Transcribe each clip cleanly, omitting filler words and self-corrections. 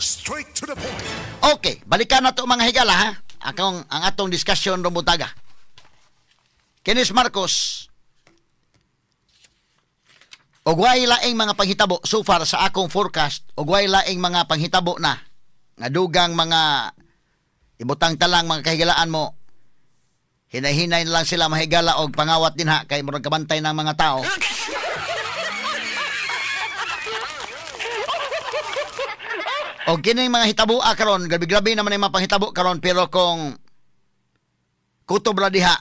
Straight to the point. Okay, balikan na to, mga higala, ha. Akong, ang atong discussion rong buntaga. Kinis Marcos, og way laing mga panghitabo so far sa akong forecast, og way laing mga panghitabo na nga dugang mga ibutang talang, mga kahigalaan mo, hinay-hinay na lang sila, mahigala, og pangawat din ha, kay murag kabantay ng mga tao. Og kining mga hitabo karon, grabe-grabe naman ang mga panghitabo karon, pero kung kutob ra diha,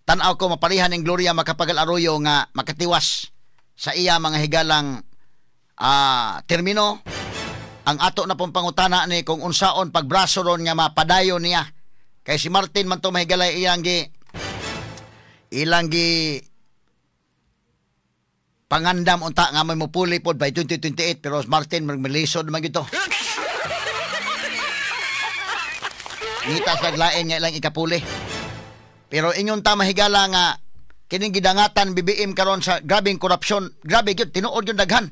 tan-aw ko maparihan ning Gloria Macapagal Arroyo nga makatiwas sa iya, mga higalang, termino. Ang ato na pong pangutana ni kung unsaon pagbraso ron nga mapadayon niya. Kay si Martin man to, mahigalay, ilang gi pangandam unta nga may mupuli pod by 2028, pero Martin magmilisod man gito. Ngita sa lain nga ilang ikapuli. Pero ingon ta, mahigala, nga kining gidangatan BBM karon sa grabeng korupsyon, grabe gyud, tinuod gyud daghan.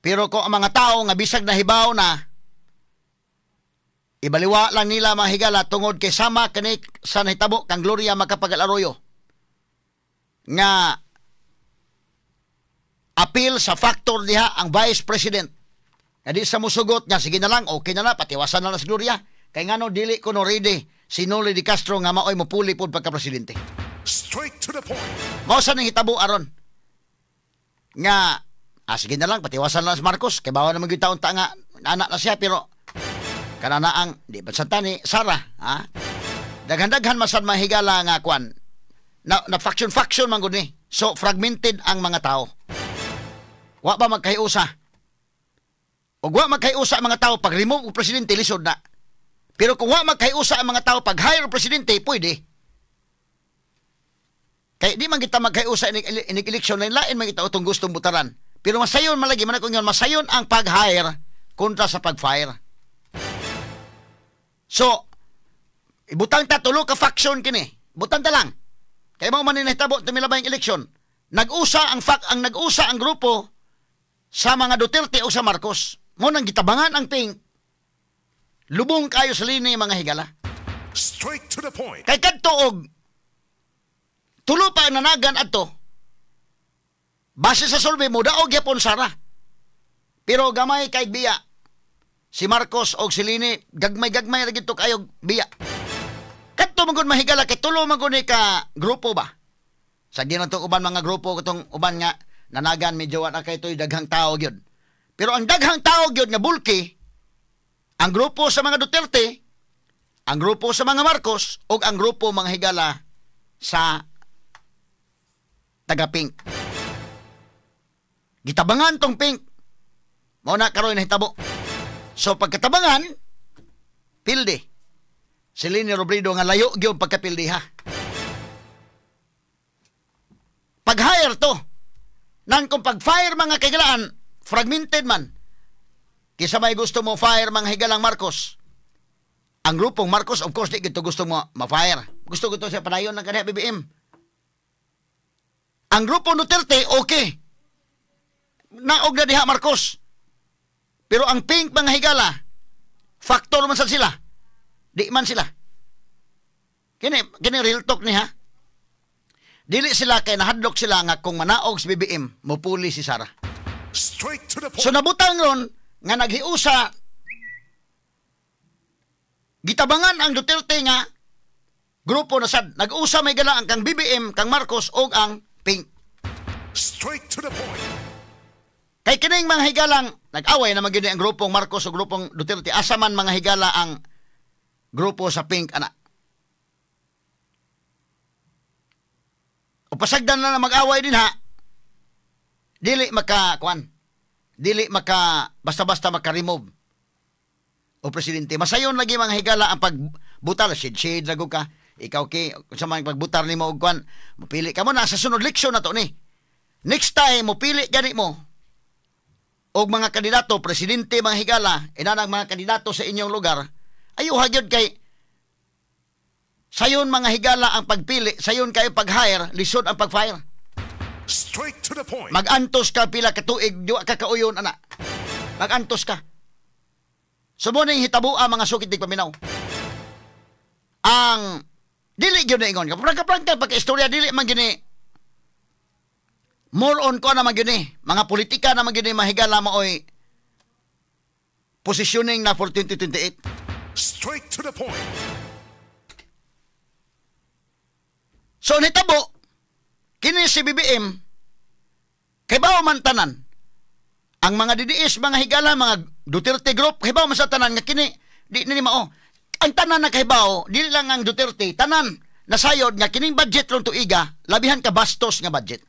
Pero kung ang mga tao nga bisag nahibaw na, ibaliwa lang nila, mga higala, tungod kay sama kani sa nahitabo kang Gloria Macapagal Arroyo nga appeal sa factor diha ang vice president nga di sa musugot nga sige na lang, okay na na, patiwasan na lang si Gloria, kay ngano dili ko no ready si Noli de Castro nga maoy mopuli pod pagka presidente. Straight to the point. Mao sa nang hitabo aron nga sige na lang, patiwasan na lang si Marcos kay bawa naman gyud taon ta nga anak na siya, pero kanana ang di ba sa tani Sara, ha, daghan-daghan masad, mahigala, nga kwan na, na faction faction man gud ni, so fragmented ang mga tao, wa ba magkahiusa. Ug wa magkahiusa ang mga tao pag remove og presidente, lisod na. Pero kung wa magkahiusa ang mga tao pag hire og presidente, pwede. Kay di man kita magkahiusa inig eleksyon, lain lain man kita utong gustong butaran. Pero masayon malagi man ako ingon, masayon ang pag-hire kontra sa pag-fire. So, ibutang ta tulo ka faction kini. Butang ta lang. Kay mao man ni nahitabo tumilabay ang eleksyon. Nag-usa ang fak ang nag-usa ang grupo sa mga Duterte o sa Marcos. Mo nang gitabangan ang Pink. Lubong kayo sa lini, mga higala. Straight to the point. Kay kadto og tulo pa ang nanagan adto. Base sa survey mo daog gyapon Sara. Pero gamay kay biya. Si Marcos og si Leni gagmay-gagmay ra gito kayo biya. Kadto man gud, mahigala, kay tulo man gud ni ka grupo ba. Sa ginatong uban mga grupo katong uban nga nanagan, medyo wa na kay toy daghang tao gyud. Pero ang daghang tao gyud nga bulky, ang grupo sa mga Duterte, ang grupo sa mga Marcos ug ang grupo, mga higala, sa taga Pink. Gitabangan tong Pink. Mao na karon nahitabo. So pagkatabangan, pildi. Si Leni Robredo nga layo gyud pagkapildi, ha. Pag-hire to. Nan kung pag-fire, mga kahigalaan, fragmented man. Kisa may gusto mo fire, mga higalang Marcos? Ang grupong Marcos, of course, di gito gusto mo ma-fire. Gusto ko to siya padayon ng kaniya BBM. Ang grupo Duterte, okay. Naog na diha Marcos. Pero ang Pink, mga higala, factor man sa sila. Di man sila. Kini, kini real talk ni ha. Dili sila kay nahadlok sila nga kung manaog si BBM, mupuli si Sara. Straight to the point. So nabutang ron nga naghiusa, gitabangan ang Duterte nga grupo na sad. Nag-usa may gala ang kang BBM, kang Marcos ug ang Pink. Straight to the point. Kay kining mga higalang nag-away na gyud ang grupong Marcos o grupong Duterte. Asa man, mga higala, ang grupo sa Pink ana? O pasagdan na na mag-away din ha. Dili maka kuan. Dili maka basta-basta maka-remove o presidente. Masayon lagi, mga higala, ang pagbutar, shade shade lago ka. Ikaw ki sa mga pagbutar nimo og kuan, mopili ka mo na sa sunod leksyon na to ni. Next time mopili gani mo og mga kandidato presidente, mga higala, inanang mga kandidato sa inyong lugar, ayuha gyud kay sayon, mga higala, ang pagpili, sayon kayo pag-hire, lisod ang pag-fire. Straight to the point. Magantos ka pila ka tuig, di ka kauyon ana. Magantos ka. So mo ning hitabo ang mga sukit paminaw. Ang dili gyud na ingon, kapag pagka-istorya dili man gini more on ko naman gyud ni, mga politika naman gyud ni mahigala maoy positioning na for 2028. Straight to the point. So nitabo kini si BBM kay bawo man tanan ang mga DDS, mga higala, mga Duterte group, kahibaw man sa tanan nga kini di ni mao. Ang tanan na kahibaw, dili lang ang Duterte, tanan nasayod nga kining budget ron tuiga, labihan ka bastos nga budget.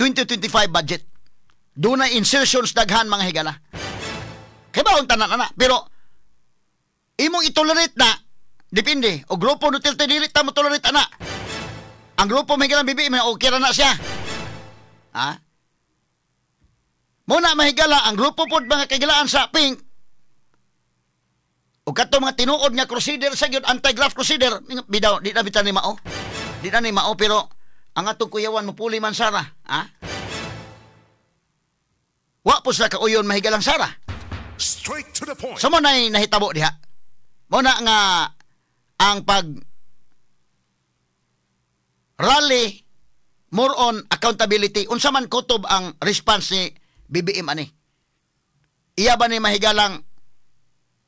2025 budget. Dunay insertions daghan mga higala. Kahibaw ang tanan ana, pero imong itolerate na depende o grupo Duterte dili ta mo tolerate ana. Ang grupo may higalang BBM okay ra na siya. Ha? Muna mahigala ang grupo pod mga kagilaan sa Pink o kato mga tinuod nga crusader sa gyud anti-graft crusader bidaw di na bitan ni mao. Di na ni mao pero ang atong kuyawan mopuli man Sara, ha? Wa po sila kauyon mahigalang Sara. Straight to the point. So mo nay nahitabo diha. Mo na nga ang pag rally more on accountability. Unsa man kutob ang response ni BBM ani? Iya ba ni mahigalang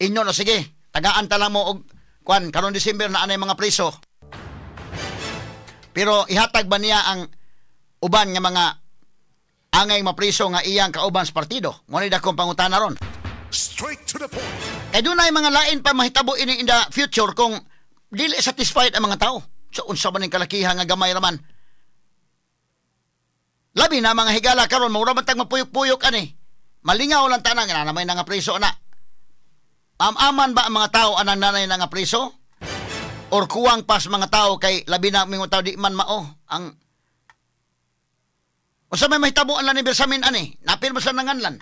inyo no sige, tagaan ta lang mo og kwan karon December na anay mga preso. Pero ihatag ba niya ang uban nga mga angay mapriso nga iyang kauban sa partido? Mo ni dakong pangutana ron. Straight to the point. Kay dunay mga lain pa mahitabo ini in the future kung dili satisfied ang mga tao. So unsa ba ning kalakihan nga gamay raman? Labi na mga higala karon mura man tag mapuyok-puyok ani. Malingaw lang tanan nga namay nga preso na. Am-aman ba ang mga tao anang nanay na nga preso? Or kuwang pas mga tao kay labi na mingon tao di man mao ang unsa may mahitabo ang ni Bersamin ani? Napil mo sa nanganlan.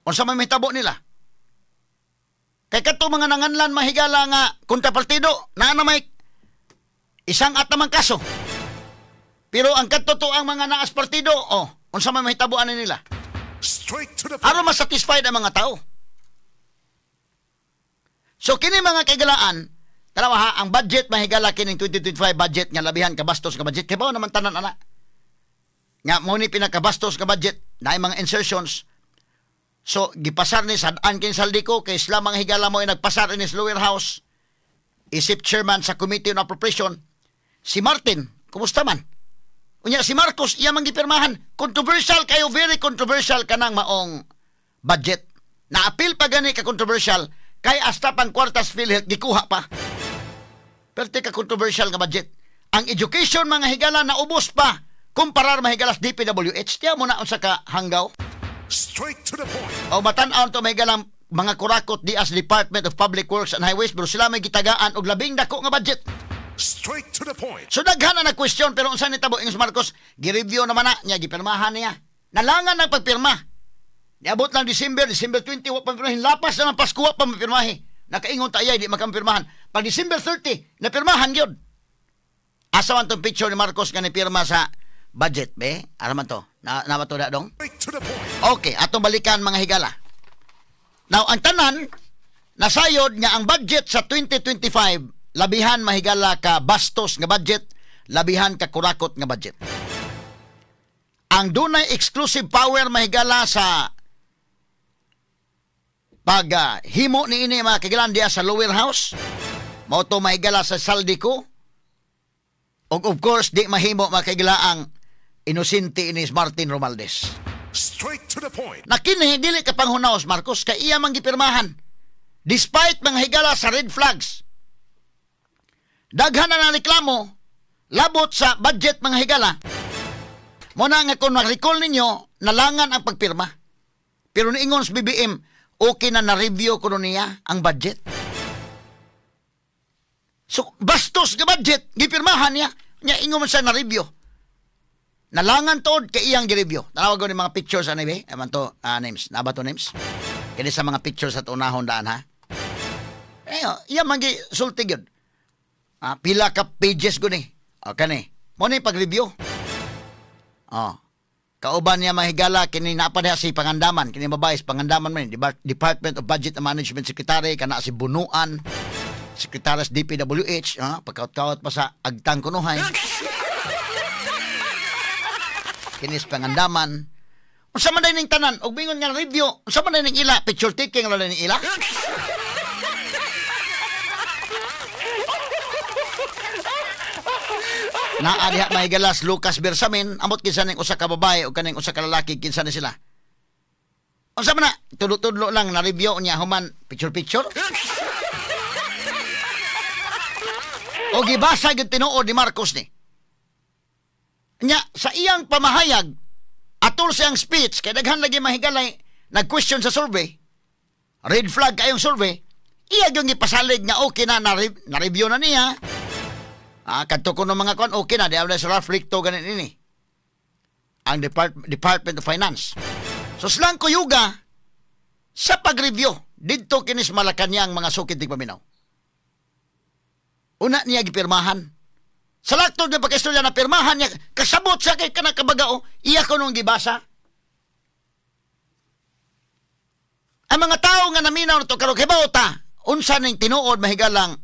Unsa may mahitabo nila? Kay kadto mga nanganlan mahigala nga kontra partido naa na may isang at namang kaso. Pero ang kadto ang mga naas partido, oh, unsa may mahitabo ani nila? Straight to the point. Aron masatisfied ang mga tao. So kini mga kaigalaan, tanawa ha, ang budget mahigala kining 2025 budget nga labihan kabastos nga budget. Kay bawo naman tanan ana. Nga mo ni pinakabastos nga budget, naay mga insertions. So gipasar ni sad-an kini Zaldy Co kay sila mga higala mo ay nagpasar ini sa lower house. Isip chairman sa Committee on Appropriation si Martin, kumusta man? Unya si Marcos iya man gipirmahan. Controversial kayo, very controversial kanang maong budget. Naapil pa gani ka controversial kay hasta pang kwartas PhilHealth gikuha pa. Perte ka controversial nga budget. Ang education mga higala naubos pa kumparar mahigala sa DPWH. Tiya mo na unsa ka hanggaw. Straight to the point. O matan-aon to mahigala mga kurakot di as Department of Public Works and Highways pero sila may gitagaan og labing dako nga budget. Straight to the point. So daghan na question pero unsa ni tabo ingos Marcos gi-review naman na niya gipirmahan niya. Nalangan ang pagpirma. Niabot lang December, December 20 wa pa pirmahin, lapas na ng Pasko wa pa mapirmahi. Nakaingon ta ayay di makampirmahan. Pag December 30 napirmahan gyud. Asa man tong picture ni Marcos nga nipirma sa budget be? Ara man to. Na na ba to da dong? Straight to the point. Okay, atong balikan mga higala. Now ang tanan nasayod nga ang budget sa 2025 labihan mahigala ka bastos nga budget, labihan ka kurakot nga budget. Ang dunay exclusive power mahigala sa pag himo ni ini mga kagilan diya sa lower house, mao to mahigala sa Zaldy Co. Og of course di mahimo mga kagila ang inosente ini Martin Romualdez. Straight to the point. Na kini dili ka panghunaos Marcos kay iya man gipirmahan. Despite mga higala sa red flags. Daghan na reklamo labot sa budget mga higala. Mo na nga kung ma-recall ninyo, nalangan ang pagpirma. Pero niingon sa BBM, okay na na-review kuno niya ang budget. So, bastos nga budget, gipirmahan niya. Nya ingon man siya na-review. Nalangan tood kay iyang gi-review. Tanawag ko ni mga pictures ani be. Aman to names. Naba to names? Kini sa mga pictures at unahon daan ha. Eh, iya man gi sulti gyud. Pila ka pages guni. O kani. Mo ni pag-review. Oh. Kauban niya mahigala kini naa pa diha si Pangandaman, kini babae si Pangandaman man, Department of Budget and Management Secretary, kana si Bunuan, Secretary sa DPWH, pagkaut-kaut pa sa agtang kunuhay. Kini si Pangandaman. Unsa man ning tanan og bingon nga review, unsa man ning ila picture taking ra ning ila? Naa diha mahigalas Lucas Bersamin, amot kinsa ning usa ka babae o kaning usa ka lalaki, kinsa ni sila. Unsa man na, tudlo-tudlo lang na review niya human picture-picture. O gibasa gyud tinuod ni Marcos ni. Nya sa iyang pamahayag atol siyang speech kay daghan lagi mahigalay nag-question sa survey. Red flag kayong survey. Iya gyud gipasalig nga okay na na review na niya. Kadto ko ng mga kuan, okay na, di na sa Ralph Recto ganin ini. Ang Department of Finance. So silang kuyuga sa pag-review didto kinis Malacañang mga sukid tig paminaw. Una niya gipirmahan. Sa laktod nga pagkaistorya na pirmahan niya, kasabot siya kay kanang kabagao, iya ko nung gibasa. Ang mga tao nga naminaw na to karon hibaw ta, unsa ning tinuod mahigalang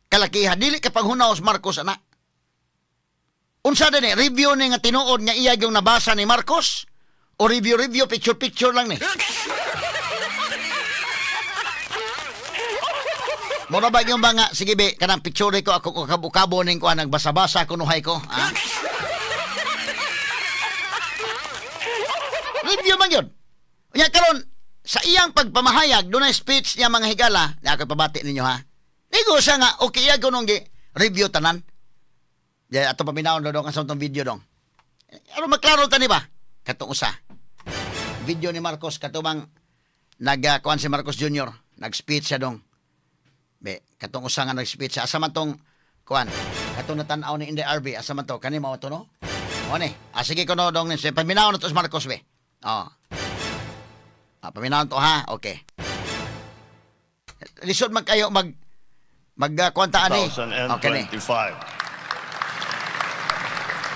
kalakihan, dili ka panghunaw sa Marcos ana. Unsa din review ni nga tinuod nga iya yung nabasa ni Marcos o review review picture picture lang ni. Mura ba yung mga sige be kanang picture ko ako kabo-kabo ning kuan nagbasa-basa kunuhay ko, ha? Review man yun. Unya karon sa iyang pagpamahayag dunay speech niya mga higala, na ako pabati ninyo ha. Nigo siya nga okay iya kunong gi review tanan. Ya ato paminawon dong ang sa tong video dong. Aron maklaro ta ni ba? Katong usa. Video ni Marcos katubang nagkuan si Marcos Jr. nag-speech siya dong. Be, katong usa nga nag-speech siya. Asa man tong kuan? Katong natan-aw ni Inday RB, asa man to? Kani mao to no? O ni. Sige kuno dong ni paminawon na to si Marcos be. Oh. Paminawon to ha. Okay. Lisod man kayo mag kuan ta ani. Okay ni. 2025.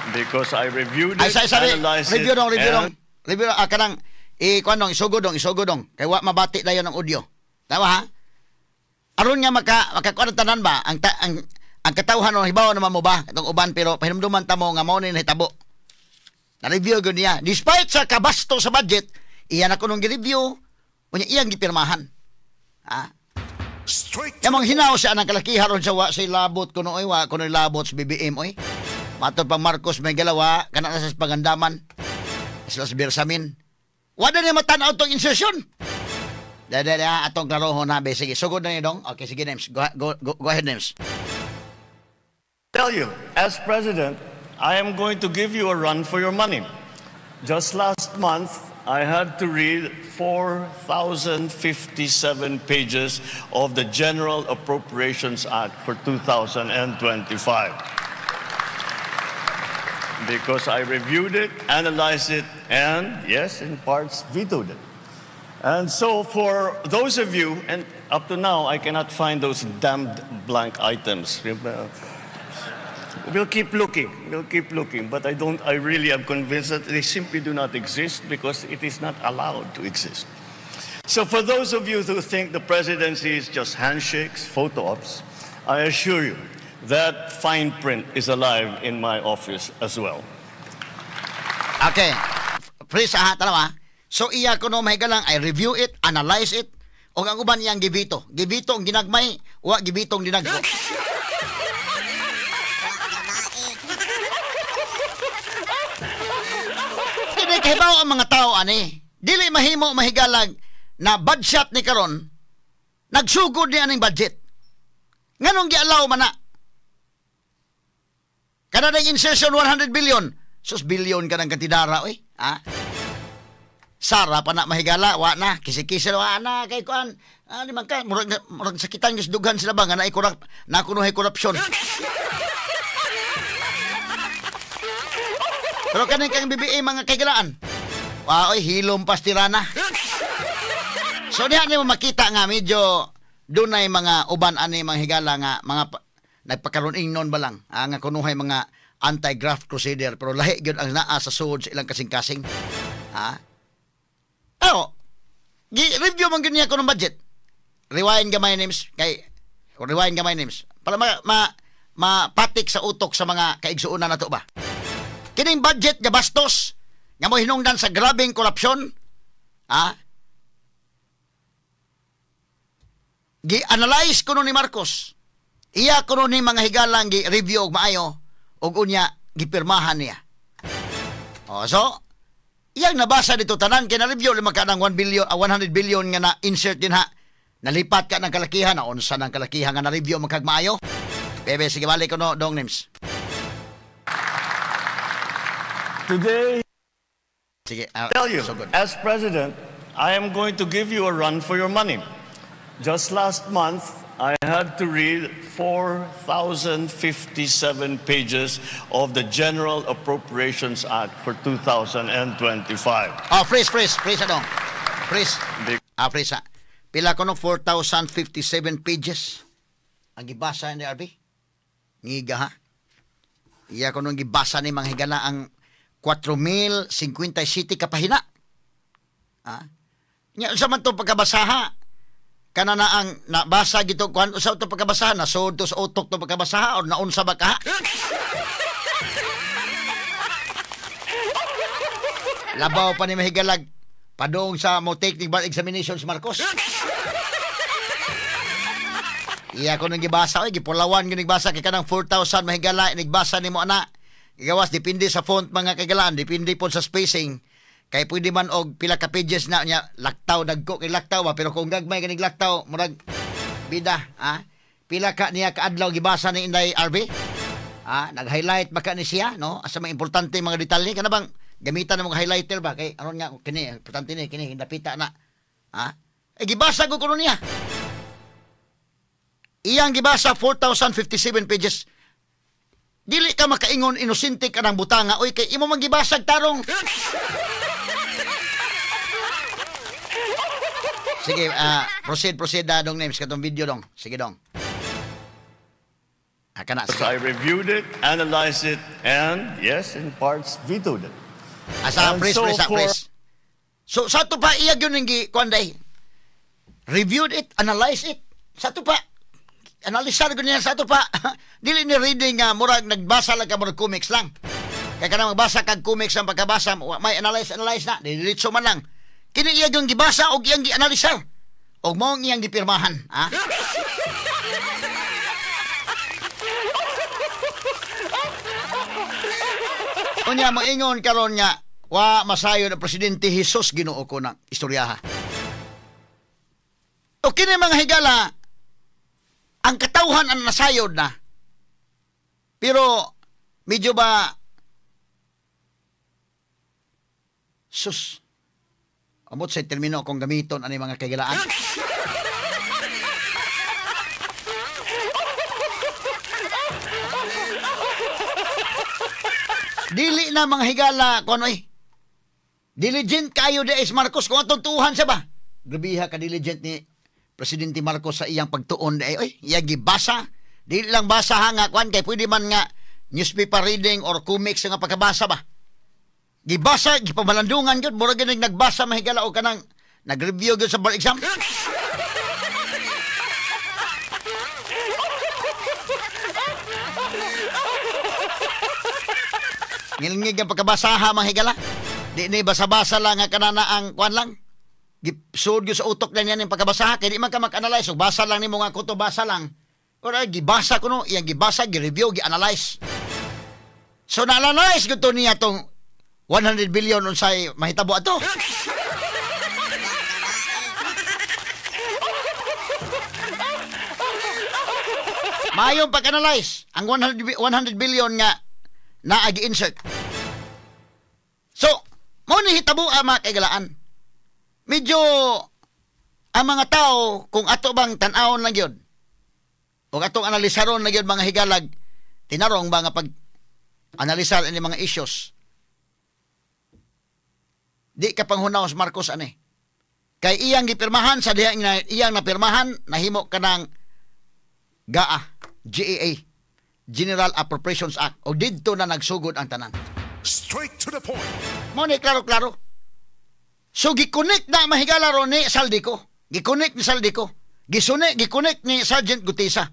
Because I reviewed it, Ay, sabi, analyzed review it, dong, review dong. and Review kanang i-kuan dong, isugod dong, isugod dong. Kay wa mabati dayon ang audio. Tama ha? Aron nga makakuan ang tanan ba ang ang katawhan no hibaw naman mo ba itong uban pero pahinumduman ta mo nga mao ni nahitabo. Na-review gyud niya despite sa kabasto sa budget, iya na kunong gi-review unya iyang gipirmahan. Ha? Straight Yamang hinaw siya ng kalakihan ron sa wa say labot kuno oy wa kuno labot sa BBM oy. Matod pang Marcos may galawa kana na sa Pangandaman. Sila sa Bersamin. Wa na niya matan-aw tong insertion. Da atong klarohon na be. Sige, sugod na ni dong. Okay, sige Nems. Go ahead Nems. Tell you, as president, I am going to give you a run for your money. Just last month, I had to read 4,057 pages of the General Appropriations Act for 2025. Because I reviewed it, analyzed it, and yes, in parts, vetoed it. And so for those of you, and up to now, I cannot find those damned blank items. We'll keep looking, but I really am convinced that they simply do not exist because it is not allowed to exist. So for those of you who think the presidency is just handshakes, photo ops, I assure you that fine print is alive in my office as well. Okay, please ha, tanawa. So iya ko no mahigalang, I review it, analyze it, o ang uban iyang gibito. Gibito ang ginagmay, wa gibito ang dinagko. Dili kahibaw ang mga tao ani. Dili mahimo mahigalag na budget ni karon nagsugod ni aning budget. Nganong gialaw man na? Kada ding insertion 100 billion. Sus billion ka ng kantidara oy. Ha? Sara pa na mahigala, wa na kisi-kisi wa na kay kuan. Di man ka murag sakitan gyud dughan sila ba nga naay korap na kunohay korupsyon. Pero kaning kang BBA mga kaigalaan. Wa oy hilom pastirana. So diha nimo makita nga medyo dunay mga uban ani mga higala nga mga nagpakaron ingnon ba lang nga kunuhay mga anti-graft crusader pero lahi gyud ang naa sa suod sa ilang kasing-kasing. Ha? Aw, gi-review man gyud niya kuno budget. Rewind gamay names kay rewind gamay names para mapatik sa utok sa mga kaigsuonan nato ba. Kining budget nga bastos nga mohinungdan sa grabeng korupsyon, ha? Gi-analyze kuno ni Marcos. Iya kuno ni mga higalang gi-review og maayo og unya gipirmahan niya. O, so iyang nabasa dito tanan kay na-review lima ka ng 1 billion, 100 billion nga na insert din ha. Nalipat ka ng kalakihan, na unsa ng kalakihan nga na-review man kag maayo. Bebe, sige balik kuno dong names. Today, sige, tell you, so good. As president, I am going to give you a run for your money. Just last month, I had to read 4,057 pages of the General Appropriations Act for 2025. Oh, freeze, anong? Freeze. Freeze, ha. Pila ko no, 4,057 pages ang gibasa ni RB. Ngiga, ha? Iya ko nung gibasa ni mga higala ang 4,057 ka pahina. Ha? Nya, sa man to pagkabasaha, kana na ang nabasa gito kuan usa to pagkabasaha na sud to sa utok to pagkabasaha or naunsa ba ka? Labaw pa ni mahigalag padung sa mo take bar examination si Marcos. Iya ko nang gibasa oy, gipulawan gyud nagbasa kay kanang 4,000 mahigala nagbasa nimo ana. Gawas depende sa font mga kagalaan, depende pod sa spacing. Kay pwede man og pila ka pages na niya laktaw dagko kay laktaw ba, pero kung gagmay kanig laktaw murag bida, ha? Pila ka niya kaadlaw gibasa ni Inday RB? Ha, nag-highlight ba ka ni siya, no? Asa mga importante mga detalye kana bang gamitan ng mga highlighter ba kay aron nga kini importante ni kini dapita na. Ha? Eh gibasa ko kuno niya. Iyang gibasa 4,057 pages. Dili ka makaingon inosente ka ng butanga oy kay imo man gibasag tarong. Sige, proceed dong names katong video dong. Sige dong. Kana sige. I reviewed it, analyzed it, and yes, in parts vetoed it. Asa freeze. So sa to pa iya gyud ning kuan day. Reviewed it, analyzed it. Sa to pa analisar gyud niya sa to pa. Dili ni reading nga murag nagbasa lang ka murag comics lang. Kay kanang magbasa kag comics ang pagkabasa, may analyze na, diretso man lang. Kini iya gyud gibasa og iyang gianalisar. Og mao ang iyang gipirmahan, ha? Unya moingon karon nga wa masayon ang presidente Jesus Ginoo ko ng istoryaha. O kini mga higala, ang katawhan ang nasayod na. Pero medyo ba sus amot sa termino akong gamiton ani mga kagilaan. Dili na mga higala kuno eh. Diligent kayo di is Marcos kung atong tuuhan siya ba. Grabiha ka diligent ni Presidente Marcos sa iyang pagtuon di ay oy, iya gibasa. Dili lang basa ha nga kuan kay pwede man nga newspaper reading or comics nga pagkabasa ba. Gibasa, gipamalandungan gyud, murag gyud nagbasa mahigala o kanang nag-review gyud sa bar exam. Ngilngig ang pagkabasaha mga higala. Di ni basa-basa lang nga kanana ang kuan lang. Gisuod gyud sa utok na niya ning pagkabasaha kay di man ka mag-analyze. So, basa lang nimo nga kuto, basa lang. Ora gibasa kuno, iyang gibasa, gi-review, gi-analyze. So na-analyze gyud to niya tong 100 billion unsay mahitabo ato. Maayong pag-analyze ang 100 billion nga naagi-insert. So, mo ni hitabo ang mga kaigalaan. Medyo ang mga tao kung ato bang tan-awon lang gyud o atong analisaron lang gyud mga higalag, tinarong ba nga pag analisar ini mga issues. Di ka panghunaw sa Marcos ani. Kay iyang gipirmahan sa diha iyang napirmahan nahimo kanang GAA, GAA, General Appropriations Act. O didto na nagsugod ang tanan. Straight to the point. Mo ni klaro-klaro. So giconnect na mahigala ron ni Zaldy Co. Giconnect ni Zaldy Co. Giconnect ni Sergeant Guteza.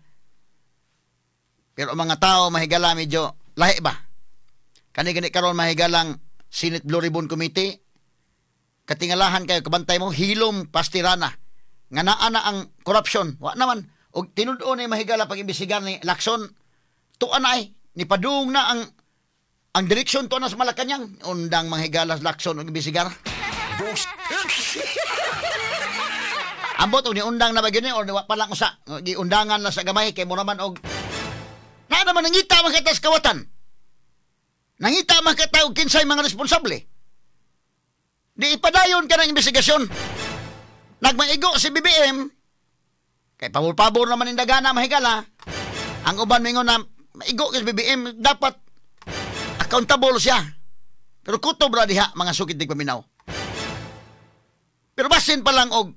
Pero ang mga tao mahigala medyo lahi ba? Kani-gani karon mahigalang Senate Blue Ribbon Committee. Katingalahan kayo kabantay mo hilom pastirana. Nga naa na ang corruption. Wa naman og tinud-on ni mahigala pag-imbestigar ni Lacson. Tuan na ay nipadung na ang direksyon tuan na sa Malacañang. Undang mahigala Lacson og imbestigar. Ambot og niundang na ba gyud ni or wa pa lang usa. Giundangan na sa gamay kay mo naman og na naman nangita man kita sa kawatan. Nangita man kita og kinsay mga responsable. Di ipadayon ka ng investigasyon. Nagmaigo si BBM kay pabor-pabor naman ning dagana mahigala. Ang uban mingon na maigo kay BBM dapat accountable siya. Pero kutob ra diha mga sukit dig paminaw. Pero basin pa lang og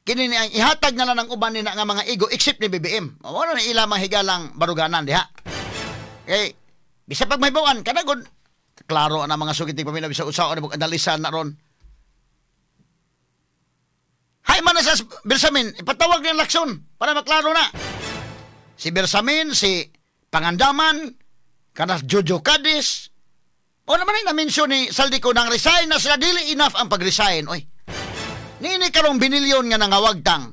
kini ni ang ihatag na lang ng uban nina nga mga igo except ni BBM. Wala na ila mahigalang baruganan diha. Kay bisa pag mahibawan kanagod klaro na mga sukit dig paminaw bisa usaon na analisa na ron. Hay man na sa Bersamin, ipatawag ni Lacson para maklaro na. Si Bersamin, si Pangandaman, kanas Jojo Cadiz. O naman ay na-mention ni Zaldy Co nang resign na sila, dili enough ang pag-resign. Oy. Nini karong binilyon nga nangawagtang.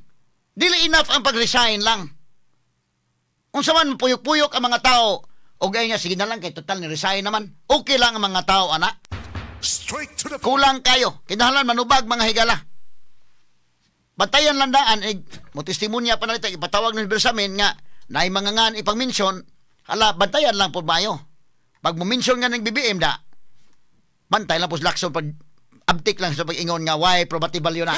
Dili enough ang pag-resign lang. Unsa man puyok-puyok ang mga tao, og ay nga sige na lang kay total ni resign naman. Okay lang ang mga tao ana. Straight to the kulang kayo. Kinahanglan manubag mga higala. Batayan lang daan, eh, mo testimonya pa na ito, ipatawag ng Bersamin nga naay mga ngan ipang-mention, hala, bantayan lang po mayo. Pag mo-mention nga ng BBM da, bantay lang po sa Lacson pag abtik lang sa pag-ingon nga, why probative value na.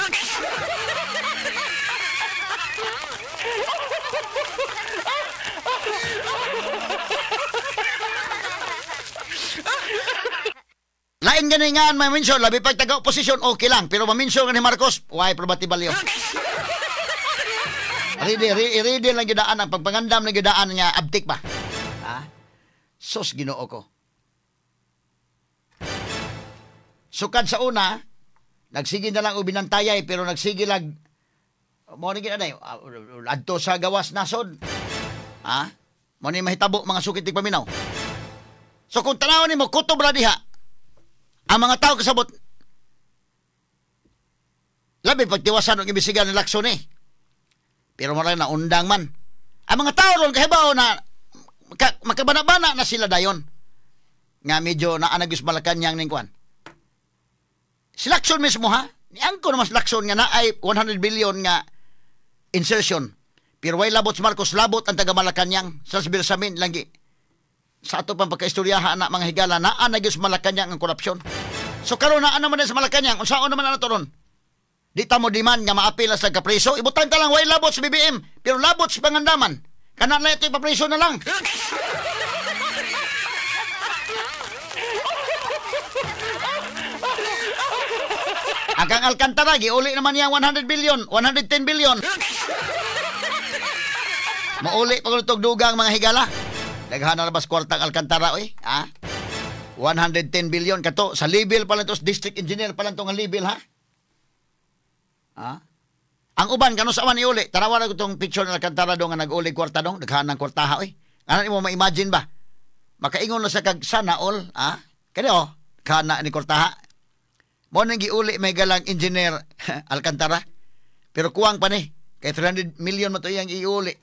Lain gani nga may mention, labi pag taga-oposisyon, okay lang. Pero ma-mention nga ni Marcos, why probative value. Ready lang gidaan ang pagpangandam lang gidaan nga abtik ba. Ha? Sus, Ginoo ko. Sukad sa una, nagsige na lang og binantayay pero nagsige lang mo ni gid adto sa gawas nasod. Ha? Mo ni mahitabo mga sukit tig paminaw. So kung tan-awon nimo kutob ra diha ang mga tao kasabot labi pagtiwasan og imbestigahan ni Lacson eh. Pero mara na undang man. Ang mga tao ron kahibaw na makabana-bana na sila dayon. Nga medyo naanagos Malacañang ning kuan. Si Lacson mismo ha, niangko naman si Lacson nga naay 100 billion nga insertion. Pero way labot si Marcos, labot ang taga Malacañang sa Bersamin lagi. Sa ato pang pagkaistoryaha na mga higala, naa na gyud sa Malacañang ang korupsyon. So karon naa naman sa Malacañang, unsaon naman na to ron? Di ta mo demand nga maapil sa kapreso, ibutan ta lang way labot sa BBM, pero labot sa Pangandaman. Kana na ito ipapreso na lang. Ang kang Alcantara, giuli naman niya 100 billion, 110 billion. Mauli pag dugang mga higala. Daghan na labas kwartang Alcantara, oy. Ha? 110 billion kato sa level pa lang to, district engineer pa lang to nga level, ha? Ha? Ang uban kano sa man iuli. Tanawa na ko tong picture ng Alcantara do nga nag-uli kwarta dong, daghan ng kwartaha, oy. Ano nimo ma-imagine ba? Makaingon na sa kag sana all, ha? Kani oh, kana ni kwartaha. Mo nang giuli may galang engineer Alcantara. Pero kuwang pa ni kay 300 million mo to iyang iuli.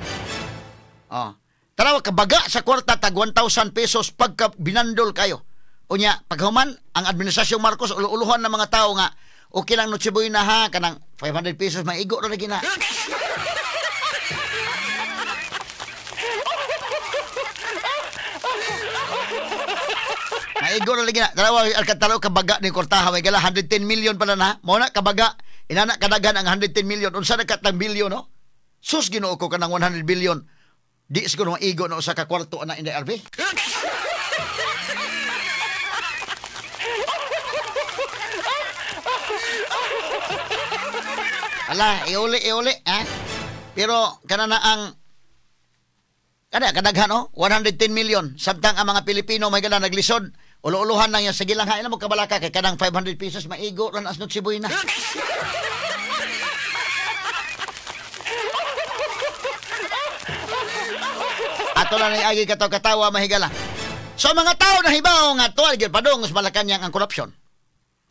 Oh. Tanawa kabaga sa kwarta tag 1,000 pesos pagka binandol kayo. Unya paghuman ang administrasyong Marcos ulo-uluhan ng mga tao nga okay lang Noche Buena ha kanang 500 pesos maigo ra lagi na. Maigo ra lagi na. Tanawa Alcantara kabaga ni kwartaha may gala 110 million pala na. Mo na kabaga inana kadagan ang 110 million unsa na katang billion no? Sus Ginoo ko kanang 100 billion. Di siguro maigo na usa ka kwarto ana inday RB. Ala, iuli, ha? Pero kana na ang Kada kadaghan oh, 110 million. Samtang ang mga Pilipino may gala naglisod, ulo-uluhan lang yan sige lang hain mo kabalaka kay kanang 500 pesos maigo ran as Noche Buena. Ato lang ay agi kataw-katawa mahigala. So mga tao na hibaw nga tuwal gyud padung sa Malacañang ang korupsyon.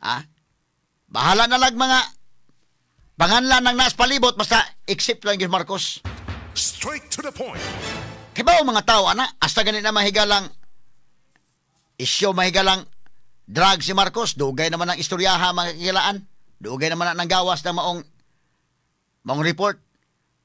Ha? Bahala na lang mga panganlan ng naas palibot basta except lang gyud Marcos. Straight to the point. Hibaw mga tao ana hasta gani na mahigalang isyo mahigalang drug si Marcos, dugay naman ang istoryaha mga kikilaan. Dugay naman ang gawas na maong maong report.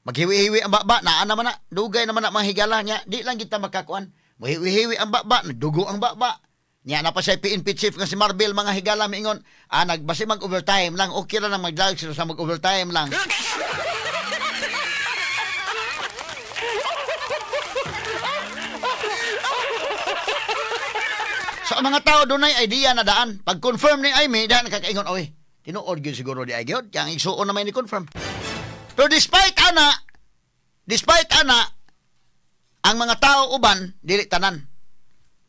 Maghiwi-hiwi ang baba, naa naman na, dugay naman na mga higala niya, di lang kita makakuan. Maghiwi-hiwi ang baba, nagdugo ang baba. Niya na pa siya PNP chief nga si Marbil mga higala miingon, ah nagbasi mag-overtime lang, okay ra nang mag-drug sila sa mag-overtime lang. So ang mga tao dunay idea na daan. Pag confirm ni Amy, daan kakaingon, oy, tinuod gyud siguro di ay gyud, kaya ang igsuon na may ni confirm. Pero despite ana, ang mga tao uban dili tanan.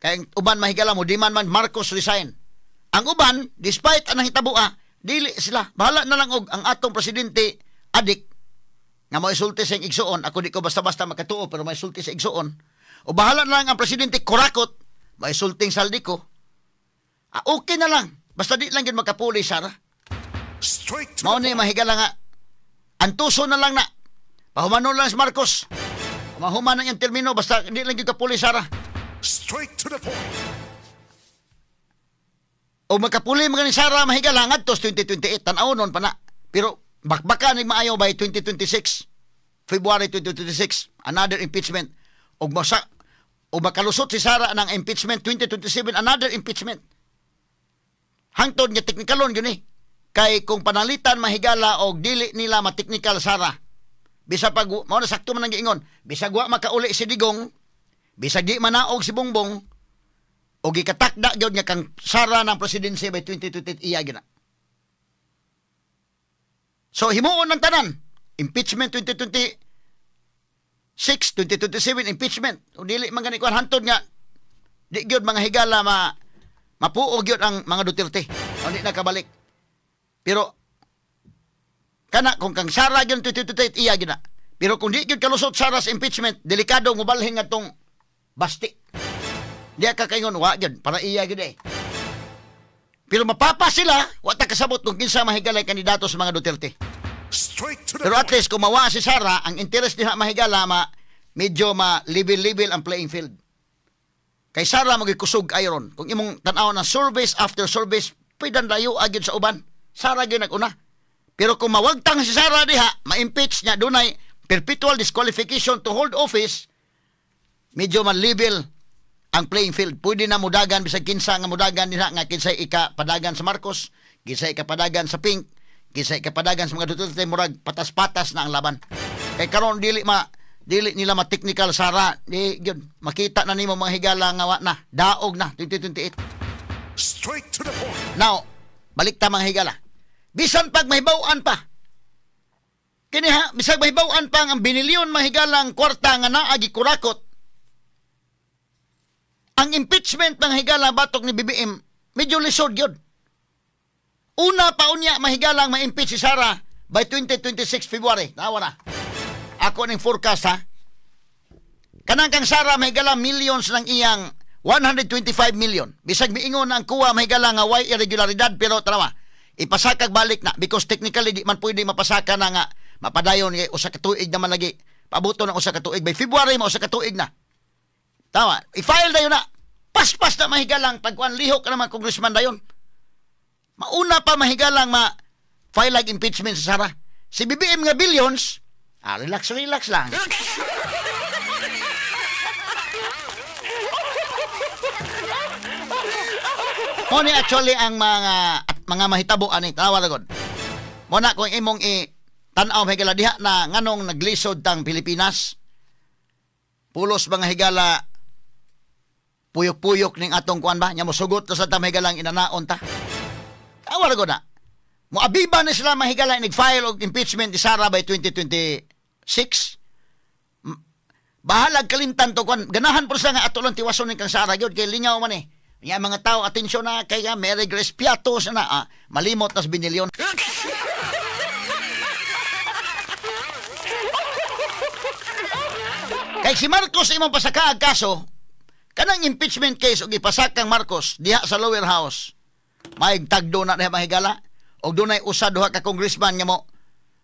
Kay ang uban mahigala mo di man man Marcos resign. Ang uban despite anang hitaboa, dili sila. Bahala na lang og ang atong presidente adik nga moisulti sa igsuon. Ako di ko basta-basta makatuo pero moisulti sa igsuon. O bahala na lang ang presidente kurakot, maisulting saldi ko. Ah, okay na lang. Basta di lang gyud makapuli Sara. Straight to Mao the ni point. mahigala nga. Antuso na lang na. Pahumanon lang si Marcos. Mahuman ang iyang termino basta di lang gyud kapuli Sara. Straight to the point. O makapuli mga ni Sara mahigala ngadto sa 2028 tan-aw nun pa na. Pero bakbaka ni maayo by 2026. February 2026 another impeachment. Og masa o makalusot si Sara ng impeachment 2027 another impeachment. Hangtod nga teknikalon gyud ni. Kay kung panalitan mahigala og dili nila mateknikal Sara. Bisag pag mao na sakto man ang giingon, bisag wa makauli si Digong, bisag di manaog si Bongbong, o gikatakda gyud nga kang Sara ng presidency by 2028 iya gyud na. So himuon ng tanan, impeachment 2026, 2027 impeachment. O dili man gani kuan hantod nga di gyud mga higala ma mapuo gyud ang mga Duterte. O di na kabalik. Pero kana kung kang Sara gyud 2028 iya gyud na. Pero kung di gyud kalusot Sara sa impeachment, delikado mobalhin ngadtong Basti. Di ka kaingon wa gyud para iya gyud eh. Pero mapapa sila, wa ta kasabot kung kinsa mahigalay kandidato sa mga Duterte. Straight to the Pero at point. least kung mawa si Sara, ang interest niya mahigala ma medyo ma level-level ang playing field. Kay Sara magikusog iron. Kung imong tan-aw na service after service, pwede layo agad sa uban. Sara gyud nag-una. Pero kung mawagtang si Sara diha, ma-impeach niya dunay perpetual disqualification to hold office, medyo ma-level ang playing field. Pwede na mudagan bisag kinsa nga mudagan diha nga kinsay ikapadagan sa Marcos, kinsay ikapadagan sa Pink, kinsay ikapadagan sa mga Duterte, murag patas-patas na ang laban. Kay karon dili nila ma-technical Sara, di gyud makita na nimo mga higala nga wa na, daog na 2028. Straight to the point. Now, balik ta mga higala. Bisan pag mahibaw-an pa. Kini ha, bisag mahibaw-an pa ang binilyon mga higalang kwarta nga naa gikurakot. Ang impeachment mga higala batok ni BBM medyo lisod gyud. Una pa unya mahigalang ma-impeach si Sara by 2026 February. Tawa na. Ako ning forecast ha. Kanang kang Sara mahigala millions ng iyang 125 million. Bisag miingon ang kuwa mahigala nga way irregularidad pero tanawa. Ipasakag balik na because technically di man pwede mapasaka na nga mapadayon kay usa ka tuig naman lagi. Pabuto ng usa ka tuig by February mo usa ka tuig na. Tama, i-file dayon na. Paspas na mahigalang pagkuan lihok na mga congressman dayon. Mauna pa mahigalang ma-file like impeachment sa Sara. Si BBM nga billions, relax relax lang. Mo ni actually ang mga mahitabo ani tawa ra gud. Mo na kung imong i tan-aw mahigala diha na nganong naglisod tang Pilipinas. Pulos mga higala puyok-puyok ning atong kuan ba nya mosugot ta sa ta mahigalang inanaon ta. Tawa ra gud na. Moabiba ni sila mahigala nag-file og impeachment ni Sara by 2026. Bahalag kalimtan to kwan. Ganahan po sa nga ato lang tiwason ni kang Sara gyud kay lingaw man eh. Nga mga tao atensyon na kay Mary Grace Piatos na malimot tas binilyon. Kay si Marcos imong pasakaag kaso, kanang impeachment case og ipasakang Marcos diha sa lower house. May tagdo na diha mahigala og dunay usa duha ka congressman nga mo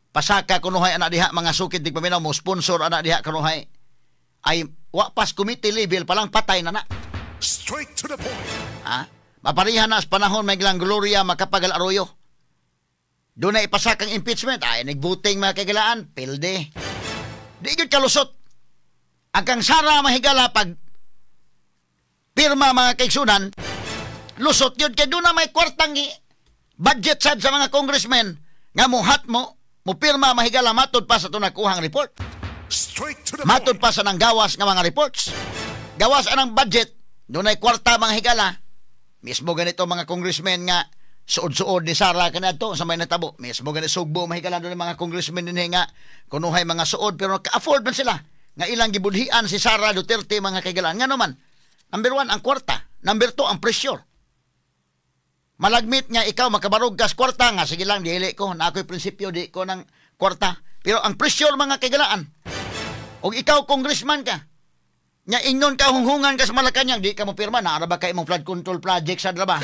pasaka kunuhay ana diha mga sukid dig paminaw mo sponsor ana diha kunuhay. Ay wa pas committee level pa lang patay na na. Straight to the point. Ha? Maparihan na sa panahon may gilang Gloria Macapagal Arroyo. Dunay ipasakang impeachment ay nagvoting mga kagalaan pilde. Di gyud kalusot. Ang kang Sara mahigala pag pirma mga kaigsunan, lusot yun kay doon na may kwartang budget sad sa mga congressmen nga muhat mo, mo pirma mahigala matod pa sa ito nakuhang report. Straight to the matod point. Pa sa nang gawas nga mga reports. Gawas anang budget, doon ay kwarta mga higala. Mismo ganito mga congressmen nga suod-suod ni Sara kanadto sa may natabo. Mismo ganito sugbo mahigala doon mga congressmen dinhi nga kunuhay mga suod pero ka-afford man sila nga ilang gibudhian si Sara Duterte mga kaigalaan. Nga naman, number 1, ang kwarta. Number 2, ang pressure. Malagmit nga ikaw makabarog kas kwarta nga, sige lang, dili ko, na ako'y prinsipyo, di ko ng kwarta. Pero ang pressure mga kaigalaan, og ikaw congressman ka, nga ingnon ka hunghungan ka sa Malacañang, di ka mo pirma, naara ba ka imong flood control project sa draba?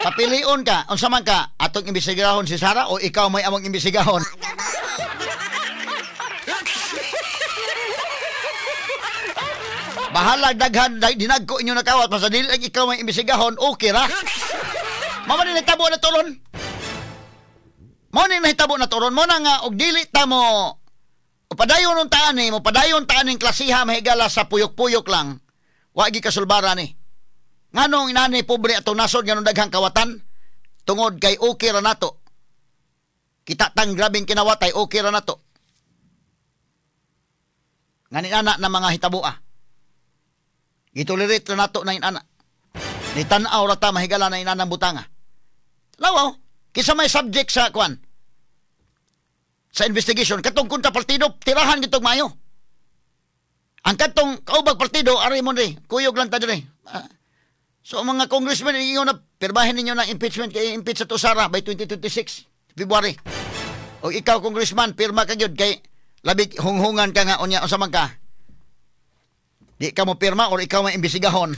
Papilion ka, unsa man ka, atong imbestigahon si Sara o ikaw may among imbestigahon? Bahalag daghan, dinagko inyo nakawat, basta dili lang ikaw may imbestigahon, okay ra. Mao man nahitabo na turon. Mao ni nahitabo na turon, mo na nga og dili ta mo padayon untaan ni, mo padayon taan ning klasiha mahigala sa puyok-puyok lang. Wa gi kasulbara ni. Nganong inani pobre atong nasod nganong daghang kawatan tungod kay okay ra nato. Kita tang grabeng kinawatay okay ra nato. Ngani ana na mga hitaboa. Gitolerate ra nato na inana. Ni tan-aw ra ta mahigala na inanang butanga. Lawaw, kinsa may subject sa kwan? Sa investigation katong kontra partido tirahan gitong maayo. Ang katong kaubag partido ari mo diri, kuyog lang ta diri. So mga congressmen inyo na pirmahin ninyo ng impeachment kay impeach sa to Sara by 2026 February. O ikaw congressman pirma ka gyud kay labi hunghungan ka nga unya unsa man ka. Di ka mo pirma or ikaw may imbestigahon.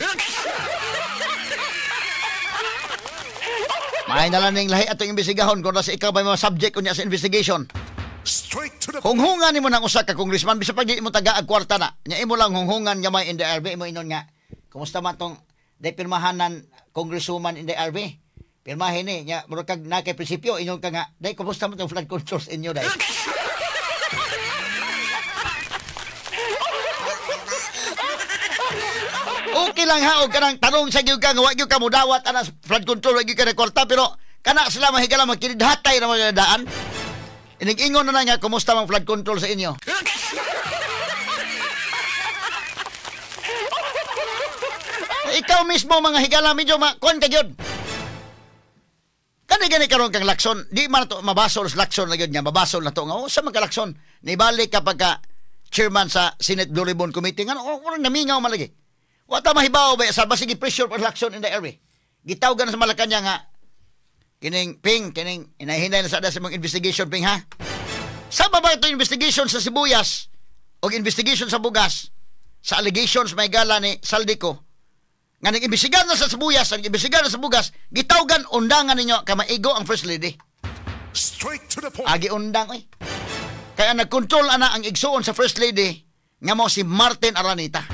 May na lang ning lahi atong imbestigahon kung sa ikaw may mga subject unya sa investigation. Straight to the hunghungan nimo nang usa ka congressman bisan pag di mo taga-ag kwarta na. Nya imo lang hunghungan nga may in the RB imo inon nga kumusta man tong day pirmahanan congresswoman in the RB. Pirmahin ni nya murag kag na kay prinsipyo ingon ka nga day kumusta man tong flood controls inyo day. Okay lang ha og kanang tanong sa gyud ka nga wa gyud ka modawat ana flood control wa gyud ka na kwarta pero kana sila mahigala magkinidhatay na mga daan. Inig-ingon na nga kumusta man flood control sa inyo. Ikaw mismo mga higala medyo makuan ka gyud. Kani gani karon kang Lacson, di man to mabasol sa Lacson na gyud nga mabasol na to nga oh, sa man ka Lacson. Nibalik ka pagka chairman sa Senate Blue Ribbon Committee ngano oh, namingaw man lagi. Wa ta mahibaw ba sa basig pressure pa Lacson in the area. Gitawgan sa Malacañang nga kining ping kining inahinay na sa sa mong investigation ping ha. Sa ba ito investigation sa sibuyas o investigation sa bugas sa allegations may gala ni Saldico? Nga nag-imbestigar na sa sibuyas, nag-imbestigar na sa bugas, gitawgan undangan ninyo kamaigo ang First Lady. Straight to the point. Agi undang oy. Kaya nagkontrol ana ang igsuon sa First Lady nga mo si Martin Aranita.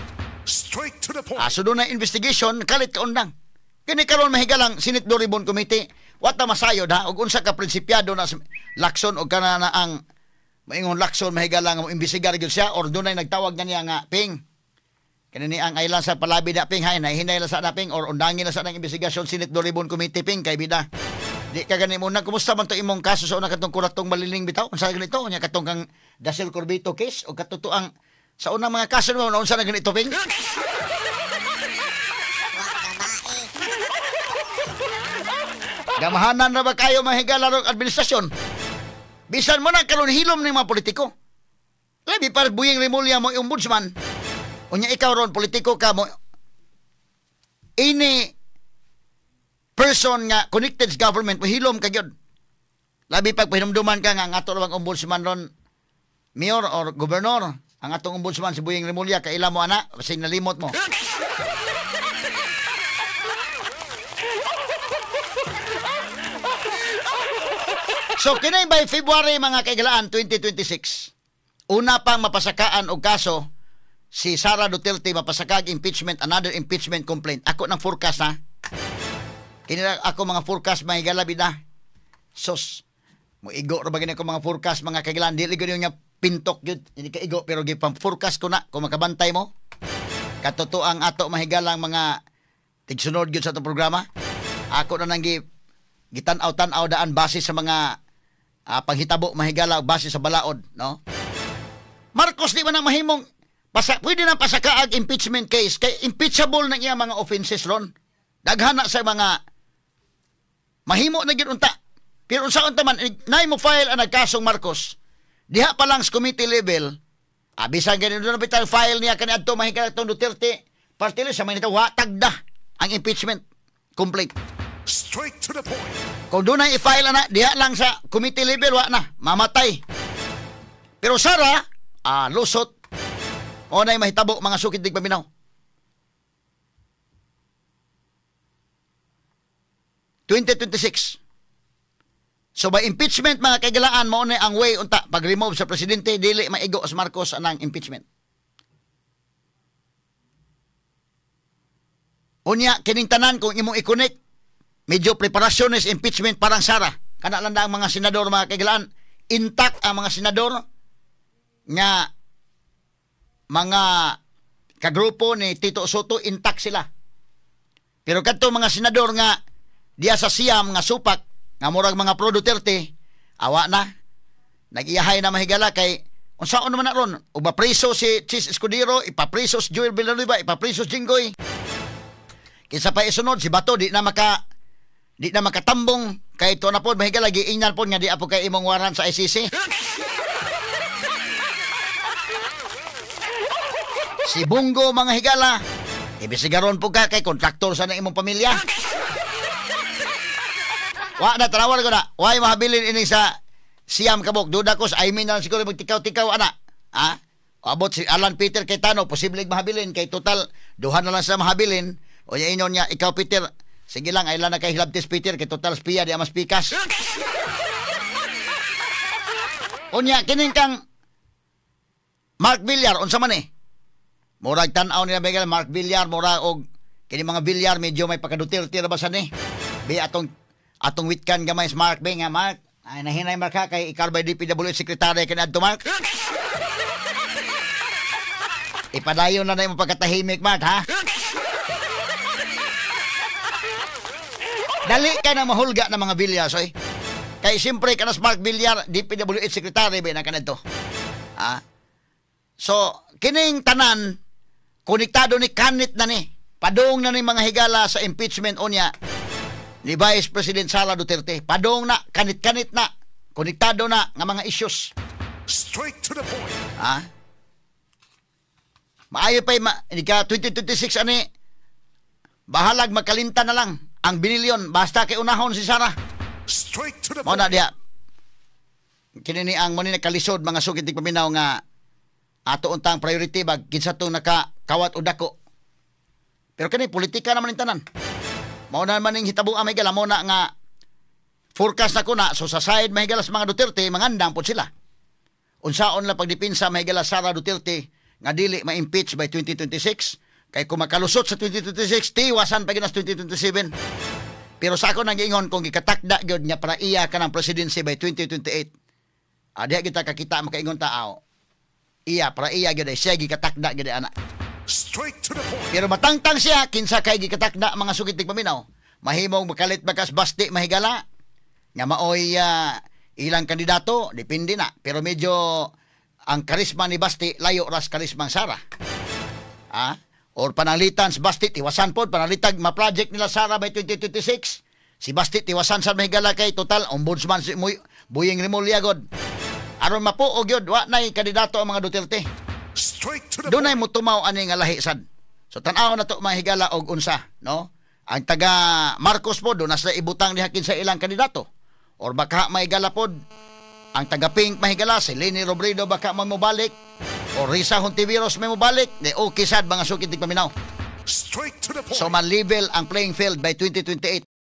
Straight to the point. So doon na investigation kalit ka undang. Kini karon mahigalang Senate Blue Ribbon Committee, wata masayod ha og unsa ka prinsipyado na Lacson og kana na ang maingon Lacson mahigala nga mo imbestigar gyud siya or dunay nagtawag na niya nga ping. Kani ni ang ailan sa palabi da ping hay nahinay la sa ping or undangin na sa nang investigasyon Senate Blue Ribbon Committee ping kay bida. Di ka gani mo na kumusta man to imong kaso sa una katong kuratong maliling bitaw unsa ganito unya katong kang Dasil Corbito case o katotoang sa unang mga kaso mo unsa na ganito ping? Gamahanan na ba kayo mahigala rong administrasyon? Bisan mo na karon hilom ng mga politiko. Labi para Buying Remulla mo ombudsman. Unya ikaw ron politiko ka mo ini person nga connected sa government mohilom ka gyud. Labi pag pahinumduman ka nga ang ato bang ombudsman ron mayor or gobernador, ang atong ombudsman si Buying Remulla, kaila mo ana kasi nalimot mo. So kini by February mga kaigalaan 2026, una pang mapasakaan og kaso si Sara Duterte, mapasakag impeachment, another impeachment complaint. Ako ng forecast ha. Kini ako mga forecast mga higala bida. Sos, moigo ra ba gani ako mga forecast mga kaigalaan, dili gyud nga pintok gyud, hindi ka igo pero gipang forecast ko na kung makabantay mo. Katotoo ang ato mahigalang mga tigsunod gyud sa atong programa. Ako na nang gitan-aw-tan-aw daan base sa mga panghitabo mahigala base sa balaod, no? Marcos di man ang mahimong pwede na pasakaag impeachment case kay impeachable na iya mga offenses ron. Daghan na sa mga mahimo na gyud unta. Pero unsaon ta man nay mo file ang nagkasong Marcos. Diha pa lang sa committee level, bisan ganin na bitang file niya kaniadto mahigala tong Duterte, party list sa mga wa tagda ang impeachment complaint. Straight to the point. Kung doon ay i-file na, diha lang sa committee level, wa na, mamatay. Pero Sara, lusot. O na'y mahitabo mga sukid dig paminaw. 2026. So by impeachment mga kaigalaan, mao na ang way unta pag-remove sa presidente, dili maigo sa Marcos anang impeachment. Unya, kining tanan kung imong i-connect, medyo preparasyon is impeachment parang Sara. Kana lang na ang mga senador mga kaigalaan, intact ang mga senador nga mga kagrupo ni Tito Soto, intact sila. Pero kadto mga senador nga diya sa Siam nga supak nga murag mga pro Duterte, awa na. Nag-iyahay na mahigala kay unsaon naman na ron, ug preso si Chis Escudero, ipapreso si Joel Villanueva, ipapreso si Jinggoy. Kinsa pa isunod si Bato di na makatambong kay to na pod mahigala giingnan pod nga di apo kay imong waran sa ICC. Si Bungo mga higala, ibisigaron po ka kay kontraktor sa na imong pamilya. Wa na tanawan ko na, why mahabilin ini sa Siam kabok duda ko sa I mean na siguro magtikaw-tikaw ana. Ha? Abot si Alan Peter Cayetano, posibleng mahabilin kay total duha na lang sa mahabilin. O inyon niya, ikaw Peter, sige lang, ay lang na kay Hilabtes Peter, kay total spiya, di amas pikas. Unya, kining kang Mark Villar, unsa man eh? Murag tan-aw nila Miguel, Mark Villar, murag og kini mga Villar, medyo may pagka-Duterte ra ba sa ni? Bi atong witkan gamay sa Mark, bi nga Mark, ay nahinay Mark ha, kay ikaw by DPWH secretary kini adto Mark. Ipadayon na na imong pagkatahimik Mark ha. Dali ka na mahulga ng mga Villar, soy. Kay siyempre ka na Mark Villar, DPWH secretary ba na kanadto. Ah. So, kining tanan konektado ni kanit na ni. Padung na ni mga higala sa impeachment unya ni Vice President Sara Duterte. Padung na, kanit-kanit na, konektado na nga mga issues. Straight to the point. Ah. Maayo pa ka 2026 ani bahalag magkalinta na lang ang binilyon basta kay unahon si Sara. Straight to the point. Mao na diha. Kini ni ang mo ni nakalisod mga sukit tig paminaw nga ato untang priority bag kinsa tong nakakawat o dako. Pero kini politika naman ning tanan. Mao na man ning hitabo ang mahigala mo na nga forecast na ko na so sa side mahigala sa mga Duterte mangandang pod sila. Unsaon la pagdepensa mahigala Sara Duterte nga dili ma-impeach by 2026 kay kung makalusot sa 2026 tiwasan pa ginas 2027. Pero sa ako nang giingon kung gikatakda gyud nga para iya ka ng presidency by 2028. Diha kita kakita makaingon ta aw. Iya para iya gyud ay siya gikatakda gyud ana. Straight to the point. Pero matangtang siya kinsa kay gikatakda mga sukit tig paminaw. Mahimong makalit bakas basti mahigala nga maoy ilang kandidato depende na. Pero medyo ang karisma ni Basti layo ras karisma Sara. Ah? Or panalitan sa Basti tiwasan pod panalitag ma-project nila Sara by 2026. Si Basti tiwasan sa mahigala kay total ombudsman si Muy, Boying Remulla god. Aron mapuog yun, wa na'y kandidato ang mga Duterte. Straight to the Dunay point. Motumaw ani nga lahi sad. So tan-aw na to, mga higala, og unsa, no? Ang taga Marcos po do na sila ibutang diha kinsa ilang kandidato. Or baka mahigala pod ang taga Pink, mahigala, si Leni Robredo baka mamubalik or Risa Hontiveros may mobalik. Di okay sad, mga suki tigpaminaw. Straight to the point. So ma-level ang playing field by 2028.